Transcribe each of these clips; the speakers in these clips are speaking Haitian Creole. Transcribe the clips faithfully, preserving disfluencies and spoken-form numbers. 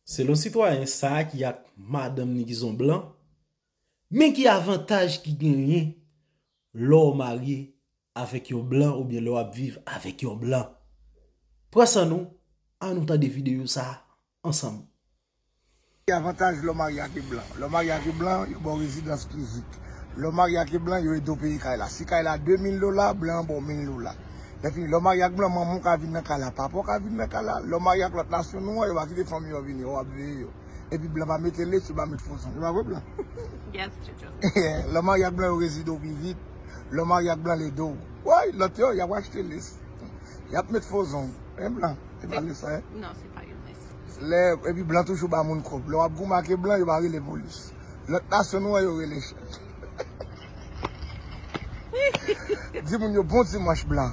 Selon sitwayen sa a ki ak madanm li ki se yon blan, men ki avantaj ki genyen lè w marye avèk yon blan oubyen lè w ap viv avèk yon blan? Pran san nou, ann nou tande videyo sa a ansanm. Ki avantaj lè w marye ak yon blan? Lè w marye ak yon blan, yo ba w rezidans pi vit. Lè w marye ak yon blan, yo ede w peye kay la. Si kay la de mil dola, blan an ba w mil dola. Lè fini, lè w marye ak blan, manman w ka vin nan kay la, papa w ka vin nan kay la. Lè w marye ak lòt nasyon nou an, yo pa kite fanmi yo vini, yo ap veye yo. Epi blan pa mete lace, yo pa met fo zong. E pa vre blan? Yes, Jojo. Lè w marye ak blan, yo rezide w pi vit. Lè w marye ak blan, l ede w. Woy, lòt yo, y ap achte lace. Y ap met fo zong. E blan, e pa lace sa, hein? Non, se pa yon lace. Lè, epi blan toujou ba moun kòb. Lè w ap goumen ak blan, yo pa rele polis. Lòt nasyon nou an, yo rele chèf. Di moun yo bon dimanch blan.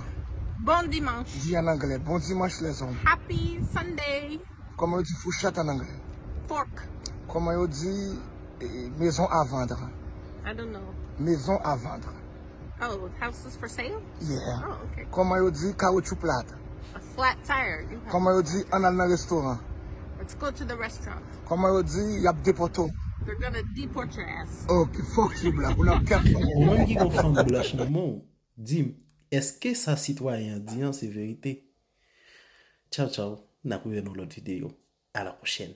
Bon dimanche. Di an anglè, bon dimanch lèzòm. Happy Sunday. Kòman yo di fouchèt an anglè? Fork. Kòman yo di eh, maison à vendre? I don't know. Maison à vendre. Oh, houses for sale? Yeah. Oh, okay. Kòman yo di kawoutchou plat? A flat tire. You have. Kòman yo di ann al nan restoran? Let's go to the restaurant. Kòman yo di y ap depòte w? They're gonna deport your ass. Ok, fuck you blan. Ou nan kèt. Ou menm ki gen fanm blanch nan men w, di m, èske sa sitwayen an di an se verite? Tchaw tchaw, n ap rive nan lòt videyo. A la pwochèn.